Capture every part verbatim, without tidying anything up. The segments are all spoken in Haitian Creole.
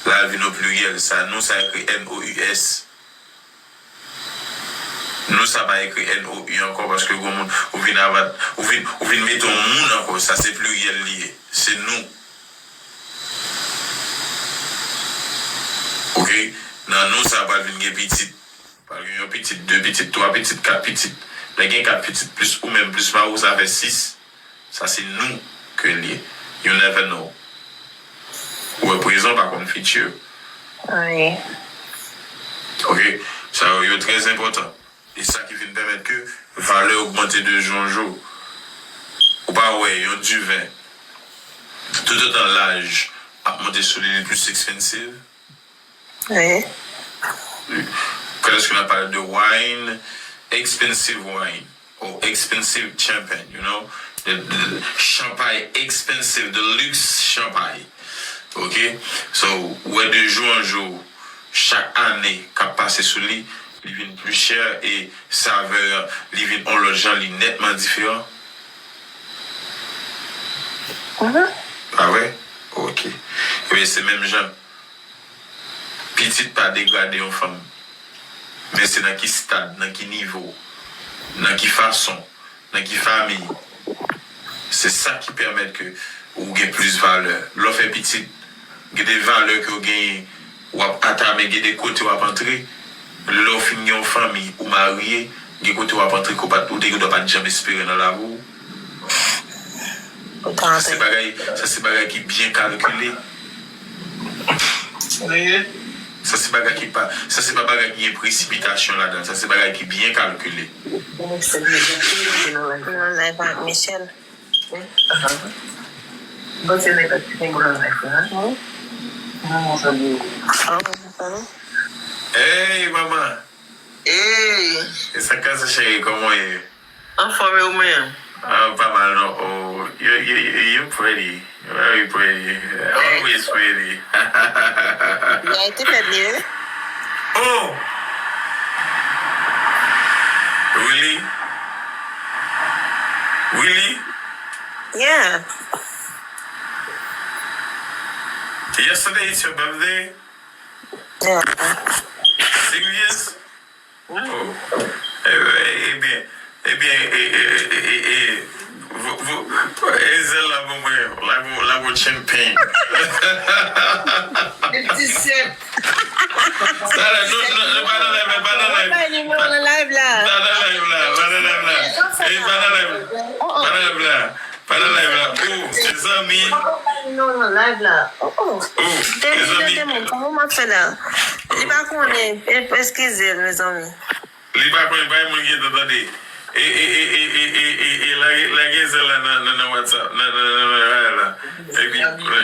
la vin o pliryèl. Sa nou sa ekri N O U S. Nou sa pa ekri N O U ankò paske gon moun ou vin avat, ou vin, ou vin mete yon moun ankò. Sa se pliryèl li ye. Se nou. Oke? Nan nou sa pral vin gen pitit. Pral gen yon pitit, de pitit, twa pitit, kat pitit. Lè gen kat pitit plis ou menm plis mari w, sa fè sis. Sa se nou ke l ye. You never know. Ou wè prezan pa konn future. Wi. Oke? Sa yo, yo trè enpòtan. E sa ki vin pèmèt ke valè ogmante de jou an jou. Ou pa wè yon diven, toutotan laj ap monte sou li, li plis expensive. Wi. Quand est-ce qu'on a parlé de wine? Expensive wine. Ou expensive champagne, you know? The, the, champagne expensive, the luxe champagne. Ok? So, ou wè de jou an jou, chak ane k ap pase sou li, li vin pli chè e savè li vin on lòt jan, li nètman diferan. Mhm. Pa vre? Ok. Ebyen, se menm jan. Pitit pa degrade yon fanm. Men se nan ki stad, nan ki nivo, nan ki fason, nan ki fanmi. Se sa ki pèmèt ke ou gen plis valè. Lè w fè pitit, gen de valè ke w genyen, w ap atame, gen de kote w ap antre. Lè w fin gen yon fanmi, ou marye, gen kote w ap antre ke w pa t, ou te gen dwa pa t janm espere nan lavi w. Sa se bagay, sa se bagay ki byen kalkile. Sa se bagay ki pa, sa se pa bagay ki gen presipitasyon ladan l. Sa se bagay ki byen kalkile. Nan live ak Michel. Hey, manman. Hey. E sa k pase, cheri? Kòman w ye? Anfòm, e ou menm? Ah, pa mal, non. Oh, you, you, you, you pretty. Very pretty. Always pretty. Li a été fèt li, wi. Oh! Really? Really? Yeah. Yesterday it's your birthday? Yeah. Serious? Oh. Eh, eh, eh bien, eh bien, eh, eh, eh, eh, eh, vous, vous, eh, zèl la pou mwen, la pou, la pou champagne. Dèt disèt. Sa la, non, non, non, pa nan live la, pa nan live. Mwen bay nimewo nan live la. Pa nan live la, pa nan live la. Eh, pa nan live la. Pa nan live la. Pa nan live la. Oh, mezanmi. Non, non, live la. Oh, oh. Oh, mezanmi. Kòman m ap fè la? Li pa konnen. E, eskize l, mezanmi. Li pa konnen, bay moun gentan tande. E, e, e, lage, lage zèl la nan, nan, nan WhatsApp, nan, nan, nan, nan live la. Epi, klè.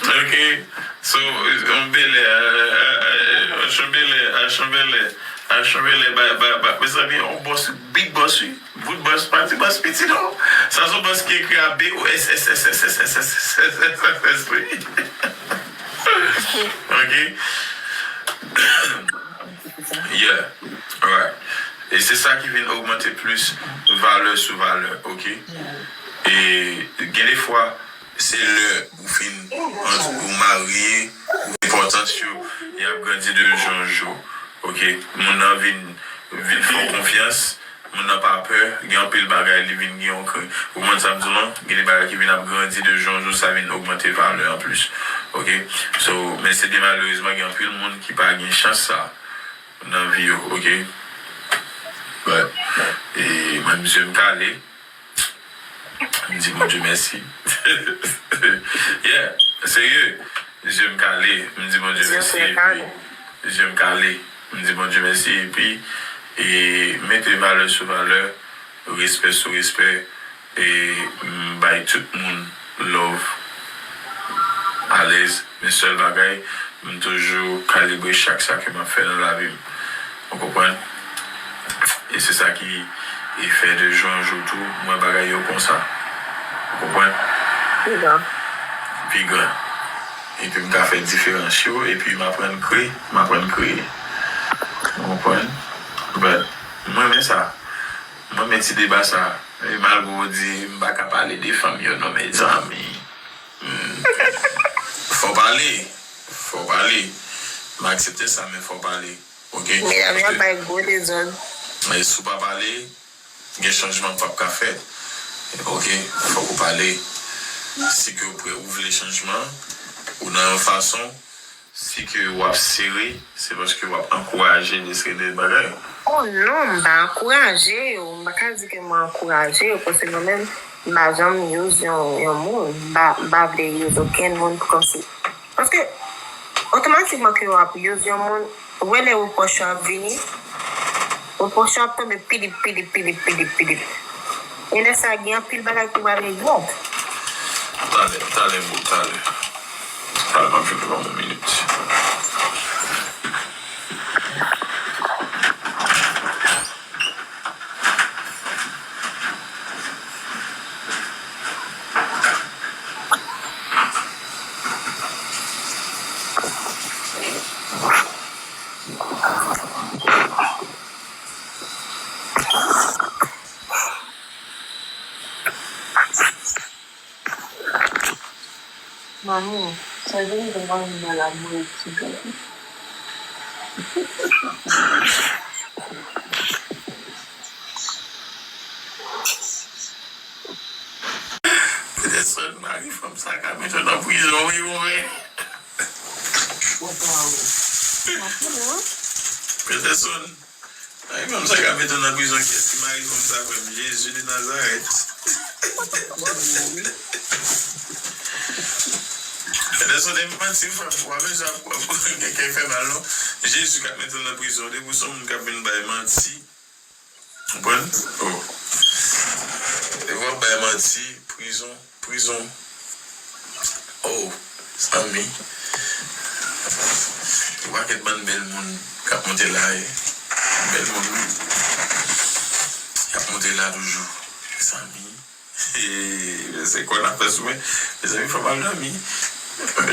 Ok. So, yon bèlè, a, a, a, a, Chanbèlè, a, Chanbèlè, a, Chanbèlè, ba, ba, ba, mezanmi, yon bòs, big bòs, wi. Bout bòs, pa ti bòs piti, non. Sa se yon bòs ki ekri a B O S S S S S S S S S S S, wi. Ok. Yeah. Alright. E se sa ki vin ogmante plis valè sou valè, ok? E gen de fwa, se lè ou fin, ou marye, ou enpòtans yo, y ap grandi de jou an jou, ok? Moun nan vin, vin fè w konfyans, moun nan pa pè, gen anpil bagay, li vin gen yon kre-, ou konprann sa m di w lan? Gen de bagay ki vin ap grandi de jou an jou, sa vin ogmante valè an plis, ok? So, men se byen malerezman, gen anpil moun ki pa gen chans sa nan vi yo, ok? But, e mwen, mezye, m kale. M di Bondye mèsi. Yeah, serye. Mezye, m kale. M di Bondye mèsi. Epi, mezye, m kale. M di Bondye mèsi. Epi, e mete valè sou valè, respè sou respè. E m bay tout moun love, alèz, men sèl bagay, m toujou kalibre chak sa ke m ap fè nan lavi m. Ou konprann? E se sa ki, e fè de jou an jou tou, m wè bagay yo konsa. Ou konprann? Pi gran. Pi gran. Epi m ka fè diferans yo, epi m aprann kreye, m aprann kreye. Ou konprann? ti deba sa. E malgre w di m pa ka pale de fanm yo non, mezanmi. Hmm. Fò w pale. Fò w pale. M aksepte sa, men fò w pale. Oke? Medam yo ap bay gwo dezòd. E si w pa pale, gen chanjman k p ap ka fèt. Oke? Fòk ou pale. Si ke ou prè, ou vle chanjman, ou nan yon fason, si ke w ap sere, se paske w ap ankouraje de seri de bagay. Oh non, m pa ankouraje yo. M pa ka di ke mwen ankouraje yo, paske mwen menm, m pa janm use yon, yon moun. M pa, m pa vle use okenn moun pou kòmsi. Paske, otomatikman ke w ap use yon moun, ou wè lè repwòch yo ap vini, repwòch yo ap tonbe pilip, pilip, pilip, pilip, pilip. E lè sa, gen anpil bagay ki pral regrèt. Talè, talè, bro, talè. Talè, m ap vin, ban m yon minit. Manmi, sa vin de manmi nan la mwen ti gade. Peterson, mari fanm sa ka mete w nan prizon, wi, wi. Peterson. Ay, fanm sa ka mete w nan prizon, kiyès ki mari fanm sa, frè m? Jezi de Nazarèt. Peterson, e manti, frè m. W ap bezwen ap gen kè fè mal, non. Jezi k ap mete w nan prizon, depi w se yon moun k ap vin bay manti. Konprann? Oh. Depi w ap bay manti, prizon. Prizon. Oh, zanmi. Yon pakèt bann bèl moun k ap monte la, wi. Bèl moun, wi. Y ap monte la toujou. Zanmi. E, se kwè n ap fè sou mwen. Mezanmi, fò m al dòmi.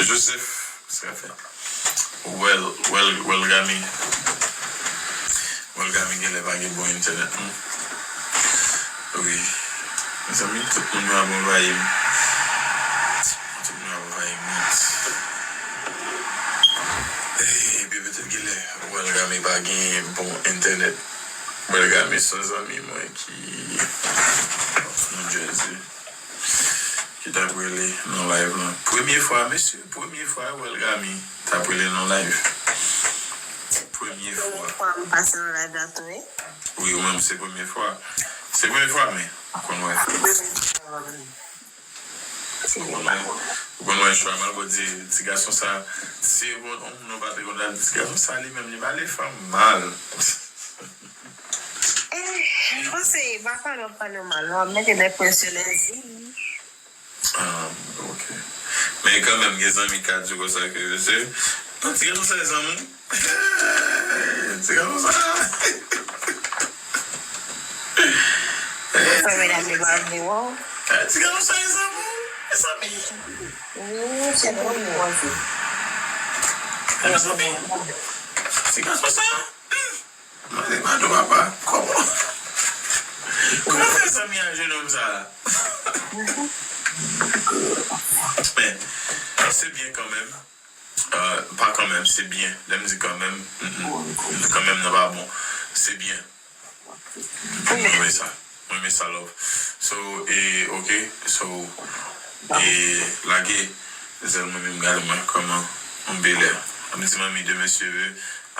Joseph, sa fè. Well, well, well, Gami. Well, Gami genlè pa gen bon entènèt, non. Wi. Mezanmi, tout moun yo ap anvayi m. Tout moun yo ap anvayi m nèt. Epi petèt genlè, Well, Gami pa gen bon entènèt. Well, Gami se yon zanmi mwen ki New Jersey. Ki t ap rele nan live lan. Premye fwa, mesye, premye fwa Well Gami t ap rele nan live. Premye fwa. Premye fwa m pase nan live la tou, wi. Wi, ou menm se premye fwa. Se premye fwa, men ou konn wè. Ou konn wè, ou konn wè chwa, malgre di, ti gason sa, si yon moun nou pa te konn al, ti gason sa li menm, li pale fanm mal. Eh, m panse, pa pale w ap pale w mal, w ap mete de pwen sou lèzim. Ah, ok. Men kanmenm, gen zanmi k ka di w konsa ke, mesye, non, ti gason sa e zanmi w. Ti gason sa. Sa medam yo pa vle wè w. Eh, ti gason sa e zanmi w. E zanmi. Wi, se bon, bon, bon. E zanmi. Ti gason sa. Mande pardon, papa. Kòman? Kòman fè zanmi a jenòm sa a? Men, se byen kanmenm. Euh, pa kanmenm, se byen. Lè m di kanmenm, mm, mm, kanmenm nan pa bon. Se byen. Mwen renmen sa. Mwen renmen sa, love. So, e, ok. So, e, lage. Zèl mwen menm, gade mwen kòman. M belè. Ap di manmi demen si Dye ve,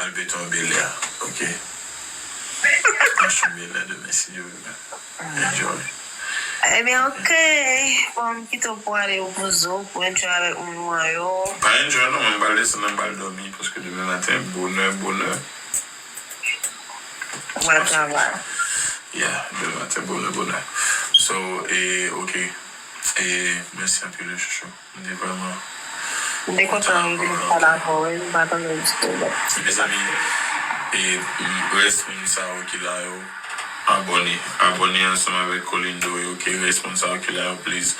al pete yon belè. Ok. Achte yon belè demen si Dye ve. Enjoy. Ebyen, ok. Bon, m kite w pou ale repoze w, pou enjoy avèk moun ou an yo. Pa enjoy non, mwen m pral desann nan, m pral dòmi, paske demen maten, bonè, bonè. Ou pral travay. Yeah, demen maten, bonè, bonè. So, e, ok. E, mèsi anpil, chouchou. M te vrèman kontan. M te kontan m vin pale avè w, wi, m pa tande w ditou, but. Mezanmi, e, m, rès moun sa yo ki la yo, abòne. Abòne ansanm avèk Colindo yo, ke rès moun sa yo ki la yo, please.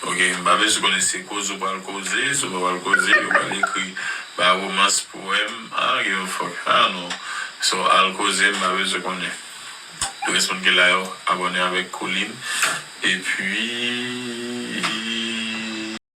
Ok, m pa bezwen konnen se koze w pral koze, si w pa pral koze, yo pral ekri ba romans, powèm, I don't give a fuck, I don't know. So, al koze, m pa bezwen konnen. Rès moun ki la yo, abòne avèk Colin. Epi,